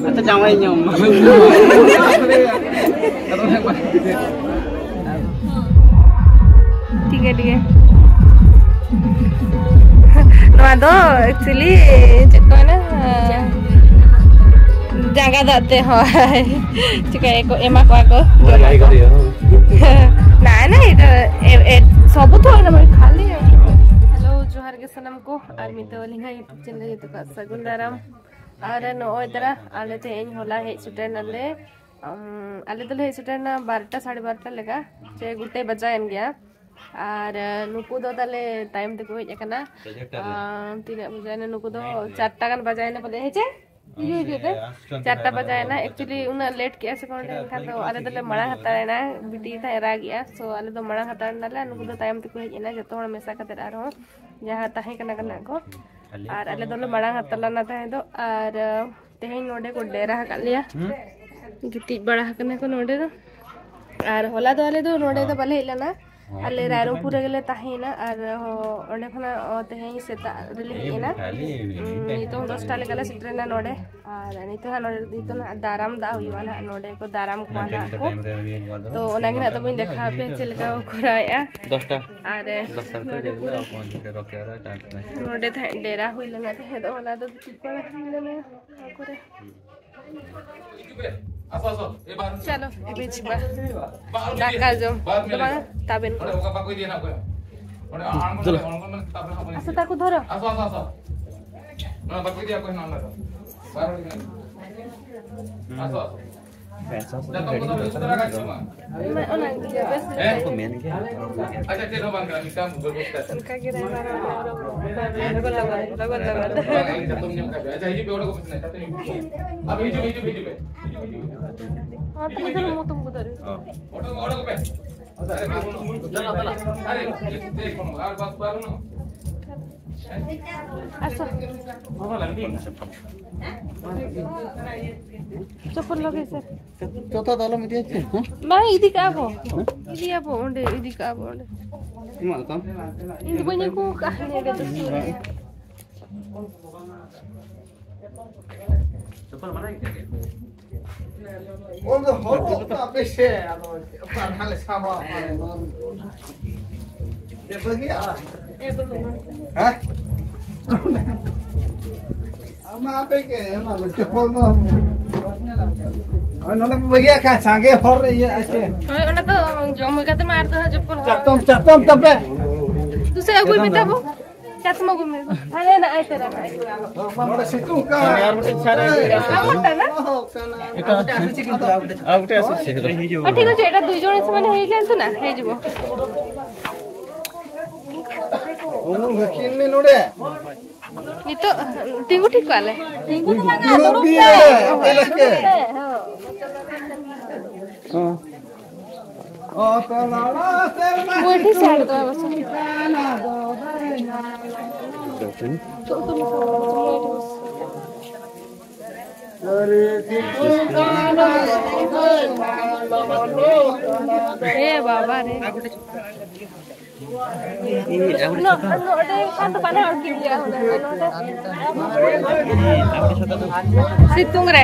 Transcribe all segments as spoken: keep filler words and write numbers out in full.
ᱟᱫᱚ ᱡᱟᱶᱟᱭ ᱧᱟᱢ᱾ ᱴᱷᱤᱠ ᱜᱮᱭᱟ, ᱴᱷᱤᱠ ᱜᱮᱭᱟ᱾ ᱱᱚᱣᱟ ᱫᱚ actually ᱪᱮᱫ ᱠᱚ ᱢᱮᱱᱟ, ᱡᱟᱸᱜᱟ ᱫᱟᱜ ᱛᱮ, ᱦᱳᱭ, ᱪᱤᱠᱟᱹᱭᱟᱠᱚ, ᱮᱢᱟ ᱠᱚᱣᱟ ᱠᱚ᱾ ᱵᱟᱭ ᱠᱟᱹᱨᱤᱭᱟ᱾ ᱱᱟ, ᱱᱟ, ᱮᱴᱟ, ᱮ, ᱮ, ᱥᱚᱵᱩ ᱛᱚ ᱚᱱᱟ ᱵᱟᱭ ᱠᱷᱟᱞᱤ᱾ ᱦᱮᱞᱳ, ᱡᱚᱦᱟᱨ ᱜᱮ ᱥᱟᱱᱟᱢ ᱠᱚ, ᱟᱨ ᱢᱤᱫ ᱫᱷᱟᱣ ᱟᱹᱞᱤᱧᱟᱜ YouTube channel ᱨᱮ ᱡᱚᱛᱚ ᱠᱚᱣᱟᱜ ᱥᱟᱹᱜᱩᱱ ᱫᱟᱨᱟᱢ᱾ ᱟᱨ ᱱᱚᱜᱼᱚᱭ ᱛᱟᱨᱟ ᱟᱞᱮ ᱛᱮᱦᱮᱧ ᱦᱚᱞᱟ ᱦᱮᱡ ᱥᱮᱴᱮᱨ ᱱᱟᱞᱮ, ᱟᱢ, ᱟᱞᱮ ᱫᱚᱞᱮ ᱦᱮᱡ ᱥᱮᱴᱮᱨ ᱱᱟ ᱵᱟᱨᱚᱴᱟ, ᱥᱟᱲᱮ ᱵᱟᱨᱚᱴᱟ ᱞᱮᱠᱟ, ᱪᱮ ᱜᱚᱴᱮ ᱵᱟᱡᱟᱭᱮᱱ ᱜᱮᱭᱟ᱾ ᱟᱨ, ᱟᱸ, ᱱᱩᱠᱩ ᱫᱚ ᱛᱟᱦᱞᱮ ᱛᱟᱭᱚᱢ ᱛᱮᱠᱚ ᱦᱮᱡ ᱟᱠᱟᱱᱟ᱾ ᱟᱢ, ᱛᱤᱱᱟᱹᱜ ᱵᱟᱡᱟᱭᱮᱱᱟ? ᱱᱩᱠᱩ ᱫᱚ ᱪᱟᱨᱴᱟ ᱜᱟᱱ ᱵᱟᱡᱟᱭᱮᱱᱟ ᱯᱟᱞᱮ, ᱦᱮᱸ ᱪᱮ? ᱦᱤᱡᱩᱜ, ᱦᱤᱡᱩᱜ ᱛᱮ᱾ ᱪᱟᱨᱴᱟ ᱵᱟᱡᱟᱭᱮᱱᱟ᱾ Actually, ᱩᱱᱟᱹᱜ late ᱠᱮᱜᱼᱟ ᱥᱮ ᱠᱚ ᱱᱚᱰᱮ, ᱮᱱᱠᱷᱟᱱ ᱫᱚ ᱟᱞᱮ ᱫᱚᱞᱮ ᱢᱟᱲᱟᱝ ᱦᱟᱛᱟᱲ ᱮᱱᱟ᱾ ᱵᱤᱴᱤ ᱛᱟᱦᱮᱸ ᱨᱟᱜᱮᱜᱼᱟ, so ᱟᱞᱮ ᱫᱚ ᱢᱟᱲᱟᱝ ᱦᱟᱛᱟᱲ ᱮᱱᱟᱞᱮ᱾ ᱱᱩᱠᱩ ᱫᱚ ᱛᱟᱭᱚᱢ ᱛᱮᱠᱚ ᱦᱮᱡ ᱮᱱᱟ, ᱡᱚᱛᱚ ᱦᱚᱲ ᱢᱮᱥᱟ ᱠᱟᱛᱮ ᱟᱨᱦᱚᱸ ᱡᱟᱦᱟᱸ ᱛᱟᱦᱮᱸ ᱠᱟᱱᱟ ᱠᱚ ᱱᱟᱜ ᱠᱚ᱾ ᱟᱨ ᱟᱞᱮ ᱫᱚᱞᱮ ᱢᱟᱲᱟᱝ ᱦᱟᱛᱟᱲ ᱞᱮᱱᱟ ᱛᱟᱦᱮᱸ ᱫᱚ, ᱟᱨ ᱛᱮᱦᱮᱧ ᱱᱚᱰᱮ ᱠᱚ ᱰᱮᱨᱟ ᱟᱠᱟᱫ ᱞᱮᱭᱟ᱾ ᱜᱤᱛᱤᱡ ᱵᱟᱲᱟ ᱟᱠᱟᱱᱟ ᱠᱚ ᱱᱚᱰᱮ ᱫᱚ᱾ ᱟᱨ ᱦᱚᱞᱟ ᱫᱚ ᱟᱞᱮ ᱫᱚ ᱱᱚᱰᱮ ᱫᱚ ᱵᱟᱞᱮ ᱦᱮᱡ ᱞᱮᱱᱟ, ᱟᱞᱮ ᱨᱟᱭᱨᱚᱝᱯᱩᱨ ᱨᱮᱜᱮ ᱞᱮ ᱛᱟᱦᱮᱸᱭᱮᱱᱟ᱾ ᱟᱨ ᱚᱸᱰᱮ ᱠᱷᱚᱱᱟᱜ ᱛᱮᱦᱮᱧ ᱥᱮᱛᱟᱜ ᱨᱮᱞᱮ ᱦᱮᱡ ᱮᱱᱟ᱾ ᱱᱤᱛᱚᱝ ᱫᱚᱥᱴᱟ ᱞᱮᱠᱟ ᱞᱮ ᱥᱮᱴᱮᱨᱮᱱᱟ ᱱᱚᱰᱮ᱾ ᱟᱨ ᱱᱤᱛᱚᱜ ᱦᱟᱸᱜ ᱱᱚᱰᱮ, ᱱᱤᱛᱚᱜ ᱦᱟᱸᱜ ᱫᱟᱨᱟᱢ ᱫᱟᱜ ᱦᱩᱭᱩᱜᱼᱟ ᱱᱟᱦᱟᱜ, ᱱᱚᱰᱮ ᱠᱚ ᱫᱟᱨᱟᱢ ᱠᱚᱣᱟ ᱱᱟᱦᱟᱜ ᱠᱚ᱾ ᱛᱚ ᱚᱱᱟᱜᱮ ᱱᱟᱦᱟᱜ ᱛᱟᱵᱚᱧ ᱫᱮᱠᱷᱟᱣ ᱟᱯᱮᱭᱟ ᱪᱮᱫ ᱞᱮᱠᱟ ᱠᱚ ᱠᱚᱨᱟᱣᱮᱫᱼᱟ᱾ ᱟᱨ ᱱᱚᱰᱮ ᱠᱚ, ᱱᱚᱰᱮ ᱛᱟᱦᱮᱸ ᱰᱮᱨᱟ ᱦᱩᱭ ᱞᱮᱱᱟ ᱛᱟᱦᱮᱸ ᱫᱚ, ᱚᱱᱟ ᱫᱚ ᱜᱤᱛᱤᱡ ᱵᱟᱲᱟ ᱦᱩᱭ ᱞᱮᱱᱟ ᱱᱚᱣᱟ ᱠᱚᱨᱮ᱾ ᱪᱚᱞᱚ, ᱮᱵᱮ ᱪᱤᱵᱟ᱾ ᱫᱟᱠᱟ ᱡᱚᱢ ᱫᱚ ᱵᱟᱝ, ᱛᱟᱵᱮᱱ ᱠᱚ᱾ ᱟᱥᱟ ᱛᱟᱠᱚ ᱫᱷᱚᱨᱚ᱾ ᱚᱱᱟ, ᱚᱱᱟ ᱜᱮ ᱵᱮᱥ ᱞᱮᱠᱟ᱾ ᱠᱚ ᱢᱮᱱ ᱜᱮᱭᱟ᱾ ᱚᱱᱠᱟ ᱜᱮ ᱨᱟᱭᱵᱟᱨ ᱦᱚᱸ ᱞᱚᱜᱚᱱ, ᱞᱚᱜᱚᱱ, ᱞᱚᱜᱚᱱ᱾ ᱦᱚᱸ, ᱛᱟᱦᱞᱮ ᱫᱚ ᱢᱚᱛᱚᱢ ᱠᱚ ᱫᱟᱨᱮ᱾ ᱟᱥᱟ᱾ ᱪᱚᱯᱚᱞ ᱞᱟᱜᱮ ᱥᱮ᱾ ᱡᱚᱛᱚ ᱫᱚ ᱟᱞᱚᱢ ᱤᱫᱤᱭᱟ ᱪᱮ, ᱦᱮᱸ? ᱵᱟᱝ, ᱤᱫᱤ ᱠᱟᱜᱼᱟ ᱵᱚ᱾ ᱤᱫᱤᱭᱟᱵᱚ ᱚᱸᱰᱮ, ᱤᱫᱤ ᱠᱟᱜᱼᱟ ᱵᱚ ᱚᱸᱰᱮ᱾ ᱮᱢᱟᱜ ᱛᱟᱢ? ᱤᱧ ᱫᱚ ᱵᱟᱹᱧ ᱟᱹᱜᱩ ᱠᱟᱜᱼᱟ, ᱱᱚᱰᱮ ᱫᱚ ᱥᱩᱨ ᱨᱮ᱾ ᱪᱚᱯᱚᱞ ᱢᱟᱱᱟ ᱜᱮ ᱠᱟᱱᱟ᱾ ᱚᱱᱟ ᱦᱚᱨᱚᱜ ᱠᱟᱜ ᱯᱮ ᱥᱮ, ᱟᱫᱚ ᱚᱠᱟ ᱨᱮ ᱦᱟᱸᱜ ᱞᱮ ᱥᱟᱵᱟ, ᱚᱠᱟ ᱨᱮ ᱱᱚᱣᱟ ᱪᱮᱫ ᱵᱟᱹᱜᱤᱭᱟ? ᱦᱮᱸ? ᱟᱢ ᱢᱟ ᱟᱯᱮ ᱜᱮ, ᱚᱱᱟ ᱫᱚ ᱪᱚᱯᱚᱞ ᱫᱚ᱾ ᱦᱳᱭ, ᱱᱚᱰᱮ ᱯᱮ ᱵᱟᱹᱜᱤᱭᱟᱜ ᱠᱷᱟᱱ ᱥᱟᱸᱜᱮ ᱦᱚᱲ ᱨᱮ ᱤᱭᱟᱹ ᱟᱪᱮ᱾ ᱦᱳᱭ, ᱚᱱᱟ ᱫᱚ ᱡᱚᱢ ᱦᱩᱭ ᱠᱟᱛᱮ ᱢᱟ ᱟᱨ ᱫᱚ ᱦᱟᱸᱜ ᱪᱚᱯᱚᱞ ᱦᱚᱨᱚᱜ᱾ ᱪᱟᱛᱚᱢ, ᱪᱟᱛᱚᱢ ᱛᱟᱯᱮ᱾ ᱛᱩᱥᱮ ᱟᱹᱜᱩᱭ ᱢᱮ ᱛᱟᱵᱚ᱾ ᱪᱟᱛᱚᱢ ᱟᱹᱜᱩᱭ ᱢᱮ᱾ ᱦᱟᱱᱮ ᱱᱟᱜ ᱟᱭ ᱛᱮᱨᱟ ᱱᱟᱜ ᱟᱭ ᱛᱮᱨᱟ᱾ ᱱᱚᱰᱮ ᱥᱤᱛᱩᱝ ᱠᱟᱱᱟ᱾ ᱟᱨ ᱢᱤᱫᱴᱮᱱ ᱥᱟᱨᱮ ᱟᱨ ᱢᱤᱫᱴᱮᱱ ᱱᱟ? ᱮᱴᱟᱜ ᱟᱥᱮ ᱪᱮᱫ ᱠᱤᱱᱛᱩ ᱟᱨ ᱢᱤᱫᱴᱮᱱ ᱟᱨ ᱢᱤᱫᱴᱮᱱ ᱟᱥᱮ ᱪᱮᱫ? ᱟᱨ ᱴᱷᱤᱠ ᱟᱪᱷᱮ, ᱮᱴᱟᱜ ᱫᱩᱭ ᱡᱚᱱ ᱥᱮ ᱢᱟᱱᱮ ᱦᱮᱡ ᱞᱮᱱ ᱛᱟᱦᱮᱱᱟ, ᱦᱤᱡᱩᱜᱼᱟ᱾ ᱩᱢᱩᱞ ᱜᱮ ᱠᱤᱱ ᱢᱮ ᱱᱚᱰᱮ᱾ ᱱᱤᱛᱚᱜ ᱛᱤᱸᱜᱩ ᱴᱷᱤᱠ ᱠᱚᱜᱼᱟ ᱞᱮ᱾ ᱛᱤᱸᱜᱩ ᱫᱚ ᱵᱟᱝᱟ, ᱫᱩᱲᱩᱵ ᱫᱩᱲᱩᱵ ᱯᱮ᱾ ᱯᱮ᱾ ᱪᱮᱫ ᱞᱮᱠᱟ? ᱫᱩᱲᱩᱵ ᱯᱮ, ᱦᱚᱸ᱾ ᱦᱚᱸ᱾ ᱚ, ᱛᱚᱞᱟ ᱥᱮᱨᱢᱟ ᱵᱩᱰᱷᱤ ᱥᱟᱲ ᱫᱚ ᱵᱟᱥᱮ᱾ ᱮ ᱵᱟᱵᱟ ᱨᱮ᱾ ᱱᱚ-, ᱱᱚᱰᱮ ᱠᱷᱟᱱ ᱫᱚ ᱵᱟᱱᱟ ᱦᱚᱲ ᱠᱤᱱ ᱤᱭᱟᱹ ᱠᱟᱱᱟ, ᱱᱚᱰᱮ᱾ ᱥᱤᱛᱩᱝ ᱨᱮ᱾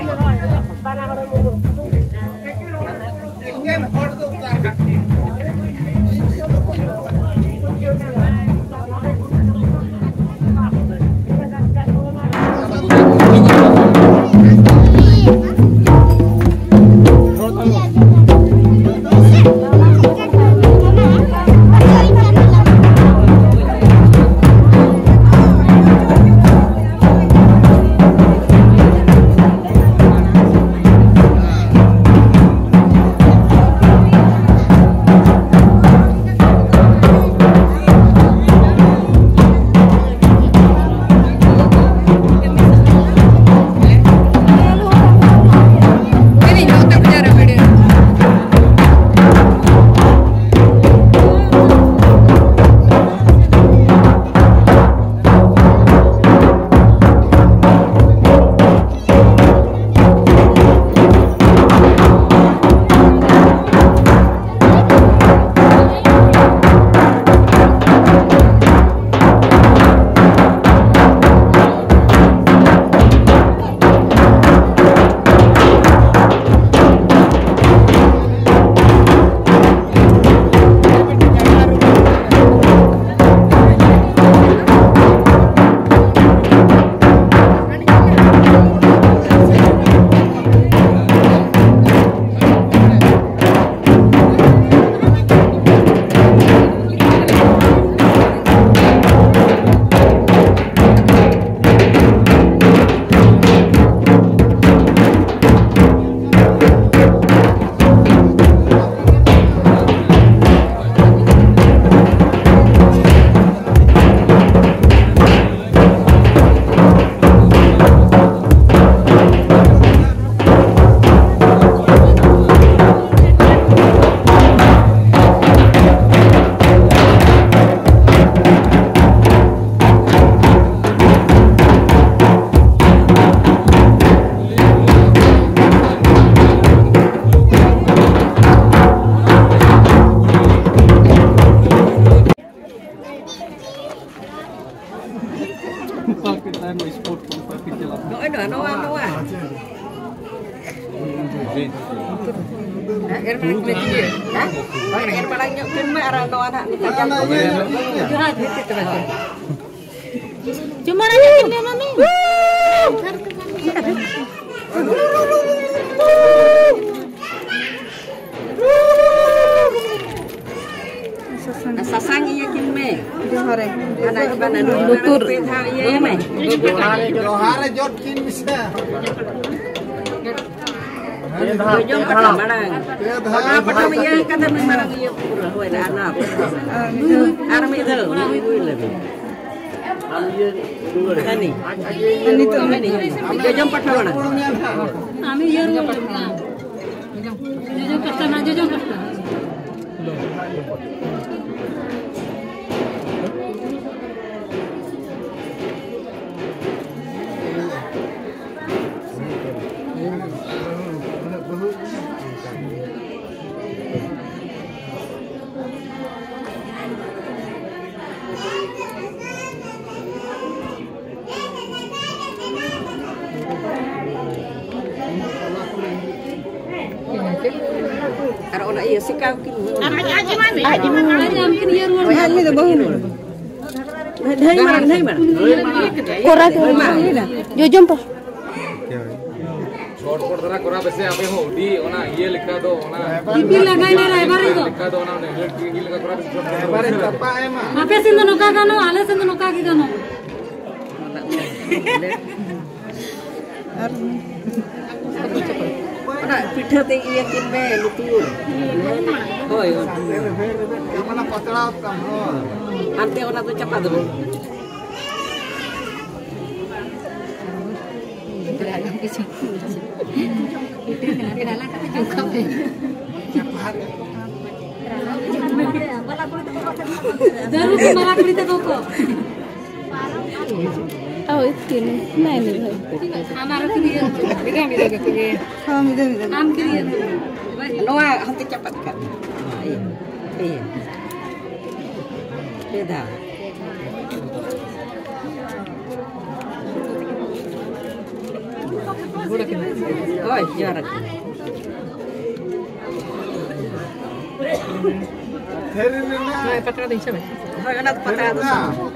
ᱱᱚᱜᱼᱚᱭ ᱱᱚᱣᱟ, ᱱᱚᱣᱟ, ᱱᱚᱣᱟ᱾ ᱦᱮᱸ, ᱮᱨ ᱢᱟᱲᱟᱝ ᱠᱤᱱ ᱢᱮ, ᱦᱮᱸ? ᱮᱨ ᱢᱟᱲᱟᱝ ᱧᱚᱜ ᱠᱤᱱ ᱢᱮ ᱟᱨ ᱱᱚᱣᱟ ᱱᱟᱦᱟᱜ ᱱᱤᱛᱚᱜ ᱡᱟᱝ ᱠᱚ ᱡᱚᱦᱟᱨ ᱵᱷᱤᱛᱤᱨ ᱛᱮ ᱵᱟᱝ᱾ ᱪᱩᱢᱟᱹᱲᱟ ᱧᱚᱜ ᱠᱤᱱ ᱢᱮ, ᱢᱟᱢᱤ᱾ ᱥᱟᱥᱟᱝ ᱤᱭᱟᱹ ᱠᱤᱱ ᱢᱮ᱾ ᱡᱚᱦᱟᱨ ᱨᱮ᱾ ᱦᱟᱱᱟ ᱤᱵᱟᱱᱟ ᱞᱩᱛᱩᱨ᱾ ᱯᱮ ᱫᱷᱟᱣ ᱤᱭᱟᱹᱭ ᱢᱮ᱾ ᱡᱚᱦᱟᱨ ᱨᱮ ᱡᱚᱴ ᱠᱤᱱ ᱢᱮᱥᱮ᱾ ᱡᱚᱡᱚᱢ ᱯᱟᱴᱟ ᱢᱟᱲᱟᱝ᱾ ᱯᱮ ᱫᱷᱟᱣ᱾ ᱚᱱᱟ ᱯᱟᱴᱟ ᱤᱭᱟᱹ ᱠᱟᱛᱮ ᱱᱩᱭ ᱢᱟᱨᱟᱝ ᱤᱭᱟᱹ ᱯᱩᱨᱟᱹ ᱦᱩᱭ ᱱᱟ, ᱚᱱᱟ᱾ ᱟᱨ ᱢᱤᱫ ᱫᱷᱟᱣ᱾ ᱦᱟᱹᱱᱤ᱾ ᱱᱤᱛᱚᱜ ᱦᱟᱹᱱᱤ᱾ ᱡᱚᱡᱚᱢ ᱯᱟᱴᱟ ᱢᱟᱲᱟᱝ᱾ ᱟᱢ ᱤᱭᱟᱹ ᱨᱩᱣᱟᱹᱲ ᱢᱮ᱾ ᱡᱚᱡᱚᱢ ᱯᱟᱥᱴᱟ ᱱᱟ, ᱡᱚᱡᱚᱢ ᱯᱟᱥᱴᱟ᱾ ᱟᱨ ᱚᱱᱟ ᱤᱭᱟᱹ ᱥᱤᱠᱟᱣ ᱠᱤᱱ ᱟᱡ ᱮᱢᱟᱭ ᱢᱮ᱾ ᱟᱡ ᱮᱢᱟᱭ ᱢᱮ᱾ ᱟᱡ ᱮᱢ ᱠᱤᱱ ᱤᱭᱟᱹ ᱨᱩᱣᱟᱹᱲ ᱢᱮ᱾ ᱟᱡ ᱩᱱᱤ ᱫᱚ ᱵᱟᱹᱦᱩ ᱨᱩᱣᱟᱹᱲ ᱢᱮ᱾ ᱫᱷᱟᱹᱭ ᱢᱟᱲᱟᱝ, ᱫᱷᱟᱹᱭ ᱢᱟᱲᱟᱝ᱾ ᱠᱚᱨᱟ ᱠᱚ ᱢᱟ᱾ ᱡᱚᱡᱚᱢ ᱯᱟ᱾ ᱥᱚᱴ ᱯᱚᱴ ᱫᱷᱟᱨᱟ ᱠᱚᱨᱟᱣ ᱯᱮᱥᱮ, ᱟᱯᱮ ᱦᱚᱸ ᱟᱹᱰᱤ ᱚᱱᱟ ᱤᱭᱟᱹ ᱞᱮᱠᱟ ᱫᱚ, ᱚᱱᱟ ᱤᱯᱤᱞ ᱞᱟᱜᱟᱭ ᱱᱟ ᱨᱟᱭᱵᱟᱨ ᱫᱚ᱾ ᱞᱮᱠᱟ ᱫᱚ ᱚᱱᱟ ᱤᱞᱮᱠᱴᱨᱤᱠ ᱤᱭᱟᱹ ᱞᱮᱠᱟ ᱠᱚᱨᱟᱣ ᱯᱮᱥᱮ, ᱥᱚᱴ ᱯᱚᱴ ᱫᱷᱟᱨᱟ᱾ ᱟᱯᱮ ᱥᱮᱱ ᱫᱚ ᱱᱚᱝᱠᱟ ᱜᱟᱱᱚᱜᱼᱟ, ᱟᱞᱮ ᱥᱮᱱ ᱫᱚ ᱱᱚᱝᱠᱟ ᱜᱮ ᱜᱟᱱᱚᱜᱼᱟ᱾ ᱟᱨ ᱚᱱᱟ ᱯᱤᱴᱷᱟᱹ ᱛᱮ ᱤᱭᱟᱹ ᱠᱤᱱ ᱢᱮ, ᱞᱩᱛᱩᱨ᱾ ᱦᱳᱭ, ᱦᱳᱭ᱾ ᱚᱱᱟ ᱯᱟᱛᱲᱟ ᱛᱟᱢ, ᱦᱳᱭ᱾ ᱦᱟᱱᱛᱮ ᱚᱱᱟ ᱫᱚ ᱪᱟᱯᱟᱫ ᱢᱮ᱾ ᱡᱟᱹᱨᱩᱲ ᱜᱮ ᱢᱟᱨᱟᱝ ᱠᱩᱲᱤ ᱛᱟᱠᱚ ᱠᱚ᱾ ᱦᱳᱭ, ᱛᱤᱱ, ᱱᱟᱭ, ᱱᱟᱭ, ᱵᱷᱟᱭ᱾ ᱟᱢ ᱟᱨ ᱠᱤᱱ ᱤᱭᱟᱹ, ᱵᱷᱮᱜᱟᱨ ᱵᱷᱮᱜᱟᱨ ᱜᱮ᱾ ᱦᱚᱸ, ᱢᱤᱫ ᱫᱷᱟᱣ, ᱢᱤᱫ ᱫᱷᱟᱣ᱾ ᱟᱢ ᱠᱤᱱ ᱤᱭᱟᱹ᱾ ᱱᱚᱣᱟ ᱦᱟᱱᱛᱮ ᱪᱟᱯᱟᱫ ᱠᱟᱜ ᱢᱮ᱾ ᱤᱭᱟᱹ, ᱤᱭᱟᱹ᱾ ᱯᱮ ᱫᱷᱟᱣ᱾ ᱦᱳᱭ, ᱡᱚᱦᱟᱨ ᱜᱮ᱾ ᱦᱳᱭ, ᱯᱟᱛᱲᱟ ᱫᱚ ᱤᱧ ᱥᱟᱵ ᱢᱮ᱾ ᱦᱳᱭ, ᱚᱱᱟ ᱫᱚ ᱯᱟᱛᱲᱟ ᱫᱚ ᱥᱟᱵ ᱢᱮ᱾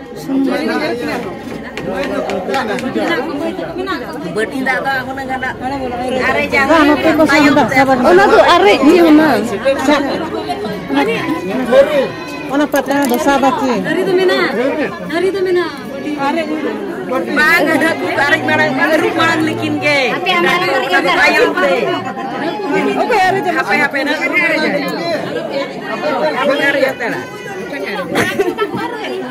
ᱵᱟᱹᱴᱤ ᱫᱟᱜ ᱫᱚ ᱦᱩᱱᱟᱹᱝ ᱜᱟᱱ ᱟᱨᱮᱡᱟ᱾ ᱵᱟᱝ, ᱱᱚᱛᱮ ᱠᱚ ᱥᱟᱵ ᱫᱟ᱾ ᱚᱱᱟ ᱫᱚ ᱟᱨᱮᱡ ᱜᱮ ᱦᱩᱱᱟᱹᱝ᱾ ᱥᱟᱵ᱾ ᱚᱱᱟ ᱯᱟᱛᱲᱟ ᱫᱚ ᱥᱟᱵ ᱟᱠᱤ᱾ ᱛᱷᱟᱹᱨᱤ ᱫᱚ ᱢᱮᱱᱟᱜᱼᱟ᱾ ᱛᱷᱟᱹᱨᱤ ᱫᱚ ᱢᱮᱱᱟᱜᱼᱟ᱾ ᱵᱟᱝ, ᱟᱹᱨᱩᱵ ᱟᱨᱮᱡ ᱢᱟᱲᱟᱝ, ᱟᱹᱨᱩᱵ ᱢᱟᱲᱟᱝ ᱞᱮᱠᱤᱱ ᱜᱮ᱾ ᱟᱯᱮ ᱟᱢ ᱟᱞᱚᱢ ᱟᱨᱮᱡᱟ᱾ ᱛᱟᱭᱚᱢ ᱛᱮ᱾ ᱚᱠᱚᱭ ᱟᱨᱮᱡᱟ? ᱦᱟᱯᱮ, ᱦᱟᱯᱮ, ᱱᱚᱜᱼᱚᱭ ᱟᱨᱮᱡᱟ᱾ ᱟᱨᱮᱡᱟ ᱛᱟᱲᱟ᱾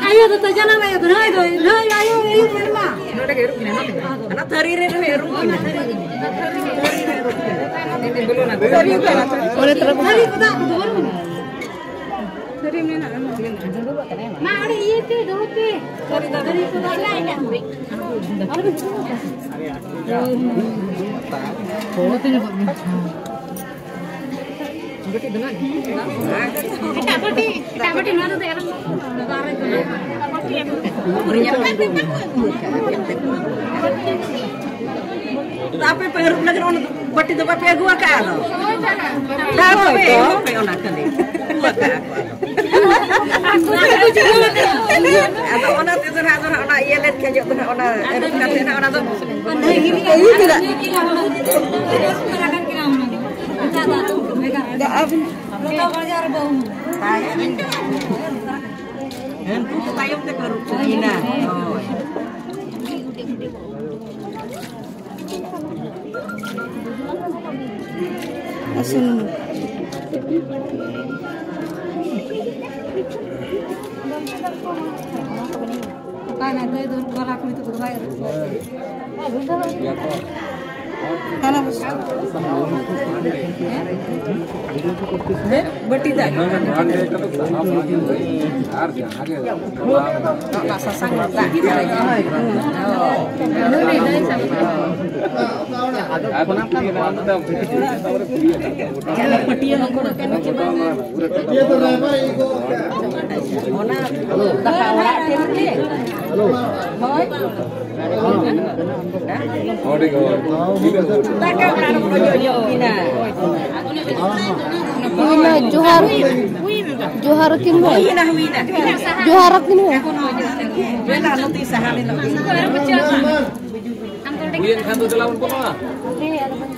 ᱟᱭᱳ ᱫᱚ ᱛᱚ ᱡᱟᱱᱟᱢ ᱟᱭᱳ ᱫᱚ, ᱱᱩᱭ ᱫᱚ, ᱱᱩᱭ ᱟᱭᱳ, ᱟᱭᱳ ᱧᱮᱞ ᱢᱟ᱾ ᱱᱚᱰᱮ ᱜᱮ ᱟᱹᱨᱩᱵ ᱠᱤᱱᱟ, ᱱᱚᱰᱮ ᱜᱮ᱾ ᱦᱟᱱᱟ ᱛᱷᱟᱹᱨᱤ ᱨᱮ, ᱨᱮ ᱟᱹᱨᱩᱵ ᱠᱤᱱᱟ᱾ ᱛᱷᱟᱹᱨᱤ ᱠᱚ ᱫᱟᱜ ᱠᱚᱫᱚ ᱵᱟᱹᱱᱩᱜᱼᱟ᱾ ᱥᱟᱹᱨᱤ ᱢᱮᱱᱟᱜᱼᱟ, ᱢᱮᱱᱟᱜᱼᱟ᱾ ᱢᱟ, ᱚᱸᱰᱮ ᱤᱭᱟᱹ ᱯᱮ, ᱫᱚᱦᱚ ᱯᱮ᱾ ᱥᱟᱹᱨᱤ ᱫᱚ ᱫᱟᱨᱮ ᱠᱚ ᱫᱚᱦᱚ ᱯᱮ᱾ ᱮᱴᱟᱜ ᱵᱟᱹᱴᱤ, ᱮᱴᱟᱜ ᱵᱟᱹᱴᱤ, ᱱᱚᱣᱟ ᱨᱮᱫᱚ ᱮᱨ ᱟᱯᱮ ᱯᱮ ᱟᱹᱨᱩᱵ ᱞᱟᱹᱜᱤᱫ ᱚᱱᱟ ᱵᱟᱹᱴᱤ ᱫᱚ ᱵᱟᱯᱮ ᱟᱹᱜᱩ ᱟᱠᱟᱫᱼᱟ ᱫᱚ? ᱫᱟᱜ ᱯᱮ, ᱮᱢᱚᱜ ᱯᱮ ᱚᱱᱟ ᱠᱷᱟᱹᱞᱤ᱾ ᱟᱹᱜᱩ ᱟᱠᱟᱫᱼᱟ ᱠᱚ᱾ ᱟᱫᱚ ᱚᱱᱟ ᱛᱮᱫᱚ ᱱᱟᱦᱟᱜ, ᱟᱫᱚ ᱱᱟᱦᱟᱜ ᱚᱱᱟ ᱤᱭᱟᱹ ᱞᱮᱱ ᱠᱷᱟᱱ ᱡᱚᱜ ᱫᱚ ᱱᱟᱦᱟᱜ ᱚᱱᱟ ᱟᱹᱨᱩᱵ ᱠᱟᱛᱮ ᱱᱟᱦᱟᱜ ᱚᱱᱟ ᱫᱚ ᱤᱭᱟᱹ ᱠᱮᱫᱟ᱾ ᱟᱫᱚ ᱟᱹᱵᱤᱱ ᱦᱟᱹᱱᱠᱩ ᱠᱚ ᱛᱟᱭᱚᱢ ᱛᱮᱠᱚ ᱟᱹᱨᱩᱵ ᱠᱚ ᱮᱱᱟ᱾ ᱦᱳᱭ᱾ ᱟᱨ ᱥᱩᱱᱩᱢ᱾ ᱚᱠᱟᱭ ᱱᱟᱭ ᱫᱟᱹᱭ ᱫᱚ ᱵᱟᱞᱟ ᱠᱩᱲᱤ ᱛᱟᱠᱚ ᱫᱚ ᱵᱟᱭ ᱟᱹᱨᱩᱵ ᱠᱚᱣᱟ᱾ ᱦᱟᱱᱟ ᱵᱟᱹᱴᱤ ᱫᱟᱜ᱾ ᱚᱱᱟ ᱥᱟᱥᱟᱝ ᱫᱟᱜ᱾ ᱦᱩᱭᱱᱟ, ᱡᱚᱦᱟᱨ᱾ ᱡᱚᱦᱟᱨ ᱟᱹᱠᱤᱱ ᱦᱚᱸ᱾ ᱡᱚᱦᱟᱨ ᱟᱹᱠᱤᱱ ᱦᱚᱸ᱾ ᱦᱩᱭᱮᱱ ᱠᱷᱟᱱ ᱫᱚ ᱫᱮᱞᱟ ᱵᱚᱱ ᱠᱚᱢᱟᱣᱟ᱾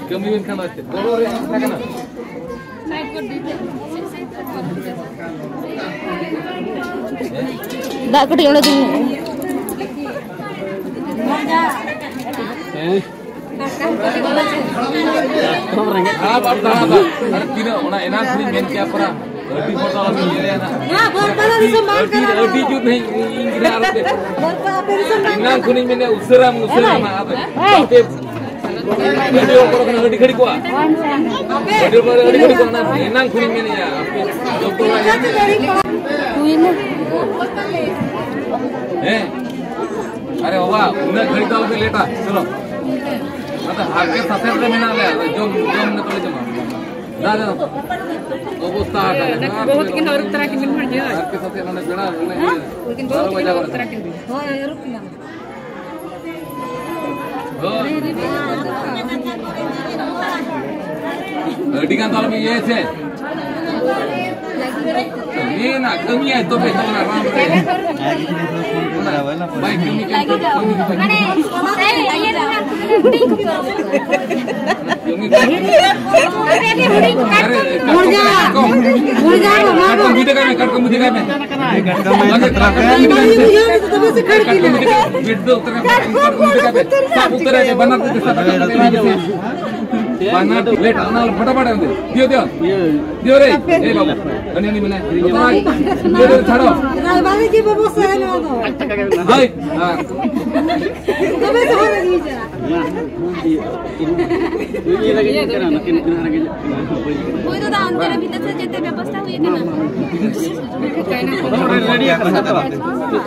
ᱠᱟᱹᱢᱤ ᱦᱩᱭᱮᱱ ᱠᱷᱟᱱ ᱫᱚ ᱪᱮᱫ? ᱵᱚᱞᱚ ᱨᱮᱭᱟᱜ ᱠᱟᱛᱷᱟ ᱠᱟᱱᱟ᱾ ᱫᱟᱜ ᱠᱟᱹᱴᱤᱡ ᱚᱸᱰᱮ ᱫᱩᱞ ᱧᱚᱜ ᱢᱮ᱾ ᱦᱮᱸ? ᱟᱨ ᱵᱟᱢ ᱫᱟᱬᱟ ᱫᱟ᱾ ᱟᱨ ᱛᱤᱱᱟᱹᱜ ᱚᱱᱟ ᱮᱱᱟᱝ ᱠᱷᱚᱱᱤᱧ ᱢᱮᱱ ᱠᱮᱭᱟ ᱯᱟᱨᱟ᱾ ᱟᱹᱰᱤ ᱦᱚᱲ ᱫᱚ ᱟᱞᱚᱢ ᱧᱮᱞᱮᱭᱟ ᱱᱟ᱾ ᱱᱚᱣᱟ ᱵᱚᱨᱯᱟᱫᱟ ᱫᱤᱥᱚᱢ ᱵᱟᱝ ᱟᱹᱰᱤ, ᱠᱟᱱᱟ᱾ ᱟᱹᱰᱤ ᱡᱩᱛ ᱦᱮᱸ, ᱤᱧ ᱜᱮ ᱟᱨᱚ ᱛᱮ᱾ ᱵᱚᱨᱯᱟ ᱟᱯᱮ ᱫᱤᱥᱚᱢ ᱵᱟᱝ ᱮᱱᱟᱝ ᱠᱟᱱᱟ᱾ ᱠᱷᱚᱱᱤᱧ ᱢᱮᱱᱮᱫ ᱩᱥᱟᱹᱨᱟᱢ, ᱩᱥᱟᱹᱨᱟᱢ, ᱟᱫᱚ ᱦᱮᱸ᱾ ᱟᱯᱮ ᱟᱹᱰᱤ ᱦᱚᱲ ᱠᱚ ᱠᱟᱱᱟ, ᱟᱹᱰᱤ ᱜᱷᱟᱹᱲᱤ ᱠᱚᱜᱼᱟ᱾ ᱟᱹᱰᱤ ᱦᱚᱲ, ᱟᱹᱰᱤ ᱜᱷᱟᱹᱲᱤ ᱠᱚᱜᱼᱟ᱾ ᱮᱱᱟᱝ ᱠᱷᱚᱱᱤᱧ ᱢᱮᱱᱮᱫᱼᱟ, ᱟᱯᱮ ᱡᱚᱛᱚ ᱦᱚᱲᱟᱜ ᱧᱮᱞ ᱯᱮ᱾ ᱦᱩᱭᱱᱟ᱾ ᱦᱮᱸ᱾ ᱟᱨᱮ ᱵᱟᱵᱟ, ᱩᱱᱟᱹᱜ ᱜᱷᱟᱹᱲᱤ ᱫᱚ ᱟᱞᱚᱯᱮ ᱞᱮᱴᱟ᱾ ᱪᱚᱞᱚ᱾ ᱟᱫᱚ ᱦᱟᱨᱠᱮᱛ ᱥᱟᱥᱮᱛ ᱨᱮ ᱢᱮᱱᱟᱜ ᱞᱮᱭᱟ᱾ ᱟᱫᱚ ᱡᱚᱢ, ᱡᱚᱢ ᱱᱤᱛᱚᱜ ᱞᱮ ᱡᱚᱢᱟ᱾ ᱫᱟ, ᱫᱟ, ᱚᱵᱚᱥᱛᱟ ᱟᱠᱟᱱᱟ᱾ ᱵᱟᱹᱦᱩ ᱛᱟᱹᱠᱤᱱ ᱦᱚᱸ ᱟᱹᱨᱩᱵ ᱛᱟᱨᱟ ᱠᱤᱱ ᱵᱤᱱ ᱵᱷᱟᱹᱡᱤᱭᱟ᱾ ᱦᱟᱨᱠᱮᱛ ᱥᱟᱥᱮᱛ ᱱᱚᱰᱮ ᱯᱮᱲᱟ, ᱩᱱᱟᱹᱜ ᱤᱭᱟᱹ᱾ ᱩᱱᱠᱤᱱ ᱵᱟᱹᱦᱩ ᱵᱟᱨᱚ ᱛᱟᱹᱠᱤᱱ ᱵᱟᱡᱟᱣ ᱦᱚᱸ ᱟᱹᱨᱩᱵ ᱠᱟᱱᱟ᱾ ᱛᱟᱨᱟ ᱠᱤᱱ ᱵᱤᱱ᱾ ᱦᱳᱭ, ᱟᱹᱨᱩᱵ ᱠᱤᱱᱟ᱾ ᱦᱳᱭ᱾ ᱟᱹᱰᱤ ᱜᱟᱱ ᱫᱚ ᱟᱞᱚᱢ ᱤᱭᱟᱹᱭᱟ ᱥᱮ᱾ ᱤᱭᱟᱹᱭ ᱱᱟ, ᱠᱟᱹᱢᱤᱭᱟᱭ ᱛᱚᱵᱮ ᱛᱚ ᱚᱱᱟ ᱨᱟᱱ ᱨᱮ᱾ ᱵᱟᱭ ᱠᱟᱹᱢᱤ ᱠᱟᱱ ᱛᱟᱵᱚᱱᱟ᱾ ᱢᱟᱱᱮ, ᱤᱭᱟᱹ ᱨᱮ ᱦᱩᱰᱤᱧ ᱠᱚ᱾ ᱟᱨᱮ, ᱢᱩᱨᱜᱟ, ᱢᱩᱨᱜᱟ, ᱢᱟᱢᱟ᱾ ᱠᱟᱴᱠᱚᱢ ᱵᱷᱤᱛᱟᱹ ᱠᱟᱭ ᱢᱮ, ᱠᱟᱴᱠᱚᱢ ᱵᱷᱤᱛᱟᱹ ᱠᱟᱭ ᱢᱮ᱾ ᱵᱟᱝ, ᱠᱟᱴᱠᱚᱢ ᱵᱷᱤᱛᱟᱹ ᱠᱟᱭ ᱢᱮ᱾ ᱵᱤᱰ ᱫᱚ ᱩᱛᱟᱹᱨ ᱠᱟᱭ ᱢᱮ, ᱥᱟᱵ ᱩᱛᱟᱹᱨ ᱠᱟᱭ ᱢᱮ, ᱵᱟᱱᱟᱨ ᱛᱤ ᱛᱮ ᱥᱟᱵ ᱠᱟᱛᱮ ᱢᱮ᱾ ᱵᱟᱱᱟᱨ ᱛᱤ ᱞᱮᱴ, ᱚᱱᱟ ᱯᱷᱚᱴᱟᱯᱷᱚᱴ ᱮᱢ ᱫᱮ᱾ ᱫᱤᱭᱳ, ᱫᱤᱭᱳ᱾ ᱫᱤᱭᱳ ᱨᱮ, ᱮ ᱵᱟᱵᱩ᱾ ᱦᱟᱹᱱᱤ, ᱦᱟᱹᱱᱤ ᱢᱮᱱᱟᱭ᱾ ᱫᱤᱭᱳ ᱨᱮ, ᱪᱷᱟᱲᱚ᱾ ᱨᱟᱭᱵᱟᱨᱤ ᱠᱤ ᱵᱟᱵᱩ ᱥᱮ ᱱᱚᱣᱟ ᱫᱚ? ᱦᱳᱭ᱾ ᱦᱮᱸ᱾ ᱛᱚᱵᱮ ᱡᱚᱦᱟᱨ ᱜᱮ ᱪᱟᱞᱟᱜ᱾ ᱦᱳᱭ ᱫᱟᱫᱟ, ᱚᱱᱛᱮ ᱨᱮ ᱵᱷᱤᱛᱟᱹᱨ ᱥᱮᱫ ᱡᱮᱛᱮ ᱵᱮᱵᱚᱥᱛᱷᱟ ᱦᱩᱭ ᱟᱠᱟᱱᱟ᱾ ᱨᱮᱰᱤ ᱟᱠᱟᱱᱟ ᱛᱚ?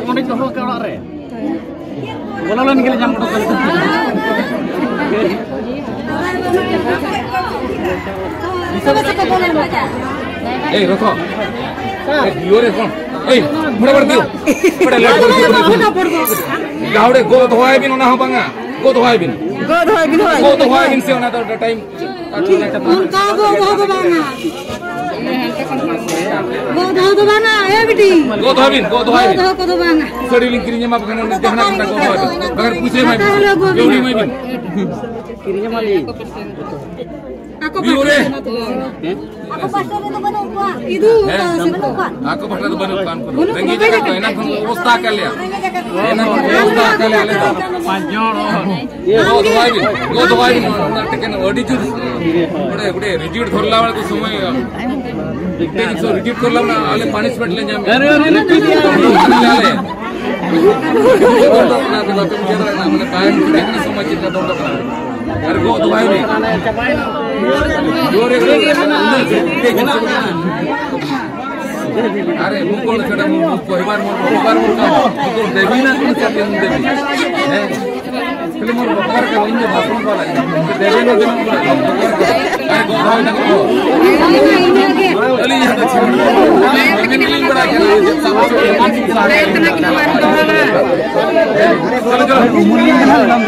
ᱚᱸᱰᱮ ᱫᱚᱦᱚ ᱠᱟᱜ ᱚᱲᱟᱜ ᱨᱮ᱾ ᱵᱚᱞᱚ ᱞᱮᱱ ᱜᱮᱞᱮ ᱧᱟᱢ ᱚᱰᱚᱠ ᱠᱟᱞᱮ᱾ ᱮᱭ, ᱨᱚᱛᱷᱚ᱾ ᱮᱭ, ᱤᱭᱳ ᱨᱮ ᱠᱚᱱ? ᱮᱭ, ᱢᱚᱬᱮ ᱵᱟᱨ ᱫᱤᱭᱳ᱾ ᱵᱟᱲᱟ ᱞᱮᱴ ᱠᱚᱨᱮ ᱫᱤᱭᱳ᱾ ᱜᱟᱣᱲᱮ ᱜᱚ ᱫᱚᱦᱚᱭ ᱵᱤᱱ, ᱚᱱᱟ ᱦᱚᱸ ᱵᱟᱝᱟ᱾ ᱜᱚ ᱫᱚᱦᱚᱭ ᱵᱤᱱ᱾ ᱜᱚ ᱫᱚᱦᱚᱭ ᱵᱤᱱ, ᱦᱳᱭ᱾ ᱜᱚ ᱫᱚᱦᱚᱭ ᱵᱤᱱ ᱥᱮ, ᱚᱱᱟ ᱫᱚ ᱴᱟᱭᱤᱢ᱾ ᱚᱱᱠᱟ ᱜᱚ ᱫᱚᱦᱚ ᱫᱚ ᱵᱟᱝᱟ᱾ ᱜᱚ ᱫᱚᱦᱚ ᱫᱚ ᱵᱟᱝᱟ, ᱮ ᱵᱤᱴᱤ᱾ ᱜᱚ ᱫᱚᱦᱚᱭ ᱵᱤᱱ, ᱜᱚ ᱫᱚᱦᱚᱭ ᱵᱤᱱ᱾ ᱜᱚ ᱫᱚᱦᱚ ᱠᱚᱫᱚ ᱵᱟᱝᱟ᱾ ᱥᱟᱹᱲᱤ ᱞᱤᱧ ᱠᱤᱨᱤᱧ ᱟᱢᱟ, ᱵᱟᱠᱷᱟᱱ ᱡᱟᱦᱟᱱᱟᱜ ᱠᱟᱱᱟ, ᱜᱚ ᱫᱚᱦᱚᱭ ᱵᱤᱱ᱾ ᱵᱟᱠᱷᱟᱱ ᱯᱩᱭᱥᱟᱹ ᱮᱢᱟᱭ ᱵᱤᱱ᱾ ᱠᱟᱹᱣᱰᱤ ᱮᱢᱟᱭ ᱵᱤᱱ᱾ ᱟᱠᱚ ᱵᱤᱭᱩ ᱨᱮ᱾ ᱯᱟᱥᱴᱟ ᱨᱮᱫᱚ ᱵᱟᱹᱱᱩᱜ ᱠᱚᱣᱟ᱾ ᱤᱫᱩ, ᱦᱮᱸ? ᱵᱟᱹᱱᱩᱜ ᱠᱚᱣᱟ᱾ ᱟᱠᱚ ᱯᱟᱥᱴᱟ ᱫᱚ ᱵᱟᱹᱱᱩᱜ ᱠᱚᱣᱟ, ᱩᱱᱠᱩ ᱫᱚ᱾ ᱵᱟᱹᱱᱩᱜ ᱨᱮᱸᱜᱮᱡ ᱠᱚᱣᱟ᱾ ᱟᱠᱟᱫ ᱠᱚᱣᱟ, ᱮᱱᱟᱝ ᱠᱷᱚᱱ ᱚᱵᱚᱥᱛᱟ ᱟᱠᱟᱫ ᱞᱮᱭᱟ᱾ ᱮᱱᱟᱝ ᱠᱷᱚᱱ ᱚᱵᱚᱥᱛᱟ ᱟᱠᱟᱫ ᱞᱮᱭᱟ ᱟᱞᱮ ᱫᱚ᱾ ᱯᱟᱸᱪ ᱡᱚᱱ᱾ ᱜᱚ ᱫᱚᱦᱚᱭ ᱵᱤᱱ, ᱜᱚ ᱫᱚᱦᱚᱭ ᱵᱤᱱ, ᱚᱱᱟ ᱴᱷᱮᱠᱟᱱ ᱟᱹᱰᱤ ᱡᱳᱨ᱾ ᱜᱚᱴᱮ, ᱜᱚᱴᱮ ᱨᱤᱡᱤᱰ ᱫᱷᱚᱨᱞᱟ ᱵᱟᱲᱟ ᱠᱚ ᱥᱚᱢᱚᱭ, ᱢᱤᱫᱴᱮᱡ ᱡᱤᱱᱤᱥ ᱨᱤᱡᱤᱰ ᱠᱚᱨᱞᱟ ᱢᱟᱱᱮ ᱟᱞᱮ ᱯᱟᱱᱤᱥᱢᱮᱱᱴ ᱞᱮ ᱧᱟᱢ᱾ ᱟᱨᱮ, ᱟᱨᱮ, ᱟᱨᱮ, ᱟᱞᱮ ᱫᱚ ᱵᱟᱯᱮ ᱵᱩᱡᱷᱟᱹᱣ ᱫᱟᱲᱮᱭᱟᱜ ᱠᱟᱱᱟ, ᱢᱟᱱᱮ ᱵᱟᱭ ᱵᱩᱡᱷᱟᱹᱣ ᱫᱟᱲᱮᱭᱟᱜ ᱠᱟᱱᱟ, ᱥᱚᱢᱟᱡᱽ ᱪᱮᱫ ᱞᱮᱠᱟ ᱫᱚᱨᱠᱟᱨ ᱠᱟᱱᱟ᱾ ᱟᱨ ᱜᱚ ᱫᱚᱦᱚᱭ ᱢᱮ᱾ ᱡᱳᱨᱮ ᱜᱚ ᱫᱚᱦᱚᱭ ᱢᱮ᱾ ᱟᱨᱮ ᱢᱩᱠᱚᱞ ᱪᱷᱟᱰᱟ ᱢᱩ-, ᱢᱩᱠᱚᱞ ᱮᱵᱟᱨ ᱢᱩ-, ᱮᱵᱟᱨ ᱢᱩ-, ᱢᱩᱠᱚᱞ ᱫᱮᱵᱤ ᱱᱟ ᱠᱩᱱᱩ ᱪᱟᱹᱠᱨᱤ ᱫᱮᱵᱤ᱾ ᱦᱮᱸ᱾ ᱠᱷᱟᱹᱞᱤ ᱢᱩ ᱵᱚᱠᱟᱨ ᱠᱟ ᱤᱧ ᱫᱚ ᱵᱷᱟᱥᱚᱱ ᱵᱟᱞᱟ ᱤᱧ᱾ ᱫᱮᱵᱤ ᱱᱟ ᱠᱩᱱᱩ ᱵᱚᱠᱟᱨ ᱠᱟ᱾ ᱟᱨᱮ ᱜᱚ ᱫᱚᱦᱚᱭ ᱢᱮ᱾ ᱟᱹᱞᱤᱧ ᱦᱟᱸᱜ ᱫᱚ ᱪᱮᱫ ᱦᱚᱸ ᱵᱟᱹᱞᱤᱧ ᱵᱟᱲᱟᱭ ᱠᱟᱱᱟ᱾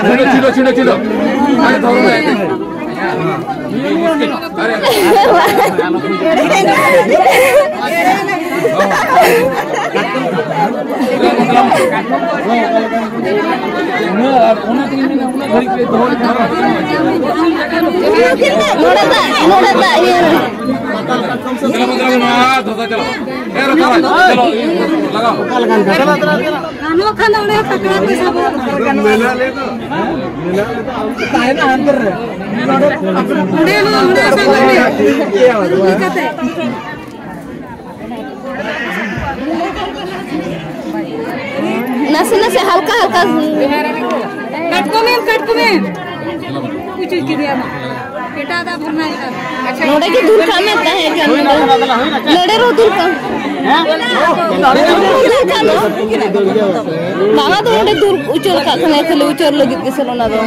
ᱪᱷᱤᱰᱚ, ᱪᱷᱤᱰᱚ, ᱪᱷᱤᱰᱚ, ᱪᱷᱤᱰᱚ᱾ ᱟᱨᱮ ᱫᱷᱚᱨᱚ ᱢᱮ᱾ ᱱᱚᱰᱮ ᱫᱟᱜ, ᱱᱚᱰᱮ ᱫᱟᱜ, ᱤᱭᱟᱹ ᱨᱮ᱾ ᱪᱟᱞᱟᱣ, ᱪᱟᱞᱟᱣ, ᱪᱟᱞᱟᱣ᱾ ᱮ, ᱨᱟᱠᱷᱟ, ᱪᱟᱞᱟᱣ, ᱞᱟᱜᱟᱣ᱾ ᱜᱟᱱᱚᱜ ᱠᱷᱟᱱ ᱫᱚ ᱚᱸᱰᱮ ᱯᱟᱠᱲᱟ ᱠᱚ ᱥᱟᱵᱚᱜ᱾ ᱛᱟᱦᱮᱱᱟ ᱦᱟᱱᱛᱮ ᱨᱮ᱾ ᱚᱸᱰᱮ ᱦᱚᱸ, ᱚᱸᱰᱮ ᱥᱟᱵᱚᱜ ᱢᱮ᱾ ᱤᱫᱤ ᱠᱟᱛᱮ᱾ ᱱᱟᱥᱮ ᱱᱟᱥᱮ ᱦᱟᱞᱠᱟ ᱦᱟᱞᱠᱟ᱾ ᱠᱟᱴᱠᱚᱢᱮᱢ, ᱠᱟᱴᱠᱚᱢᱮᱢ᱾ ᱪᱮᱫ ᱠᱮᱫᱮᱭᱟ ᱢᱟ? ᱮᱴᱟᱜ ᱫᱟᱜ ᱵᱷᱚᱨᱱᱟ ᱮᱴᱟᱜ ᱫᱟᱜ᱾ ᱱᱚᱰᱮ ᱜᱮ ᱫᱩᱞ ᱠᱟᱜ ᱢᱮ ᱛᱟᱦᱮᱸ ᱠᱟᱱ ᱫᱚ᱾ ᱱᱚᱰᱮ ᱨᱮ ᱫᱩᱞ ᱠᱟᱜ ᱢᱮ᱾ ᱫᱩᱞ ᱠᱟᱜ ᱢᱮ᱾ ᱵᱟᱝᱟ ᱫᱚ ᱚᱸᱰᱮ ᱫᱩᱞ ᱩᱪᱟᱹᱲ ᱠᱟᱜ ᱠᱟᱱᱟᱭ, ᱠᱷᱟᱹᱞᱤ ᱩᱪᱟᱹᱲ ᱞᱟᱹᱜᱤᱫ ᱜᱮ ᱥᱮ ᱚᱱᱟ ᱫᱚ᱾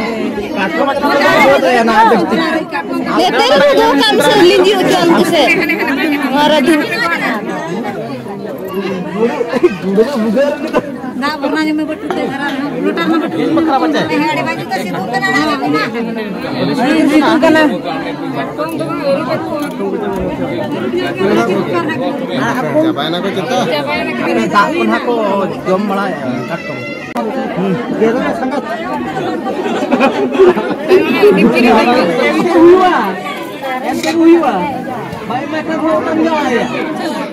ᱱᱮᱛᱮ ᱨᱮ ᱫᱩᱞ ᱠᱟᱜ ᱢᱮ ᱥᱮ, ᱞᱤᱸᱡᱤ ᱦᱚᱪᱚᱣᱟᱱ ᱜᱮ ᱥᱮ᱾ ᱱᱚᱣᱟ ᱨᱮ ᱫᱩᱞ᱾ ᱫᱟᱜ ᱵᱷᱚᱨᱱᱟ ᱧᱩ ᱢᱮ ᱵᱟᱹᱴᱩ ᱛᱮ, ᱫᱷᱟᱨᱟ ᱨᱮᱦᱚᱸ, ᱞᱚᱴᱟ ᱨᱮᱦᱚᱸ ᱵᱟᱹᱴᱩ ᱛᱮ᱾ ᱦᱮᱸ, ᱟᱹᱰᱤ ᱵᱷᱟᱹᱜᱤ ᱠᱚ ᱥᱤᱛᱩᱝ ᱠᱟᱱᱟ, ᱟᱨ ᱢᱮᱱᱟᱜ᱾ ᱦᱮᱸ, ᱥᱤᱛᱩᱝ ᱠᱟᱱᱟ᱾ ᱪᱟᱵᱟᱭᱮᱱᱟ ᱠᱚ ᱪᱮᱛᱟ? ᱫᱟᱜ ᱠᱚ ᱱᱟᱦᱟᱜ ᱠᱚ ᱡᱚᱢ ᱵᱟᱲᱟᱭᱮᱫᱼᱟ ᱠᱟᱴᱠᱚᱢ᱾ ᱦᱩᱸ, ᱜᱮᱫ ᱨᱮᱱᱟᱜ ᱥᱟᱸᱜᱟᱛ᱾ ᱦᱩᱭᱩᱜᱼᱟ, ᱮᱱᱛᱮ ᱦᱩᱭᱩᱜᱼᱟ᱾ ᱵᱟᱭ ᱢᱮᱴᱟᱨ ᱦᱚᱸ ᱵᱟᱝ ᱜᱟᱱᱚᱜᱼᱟ᱾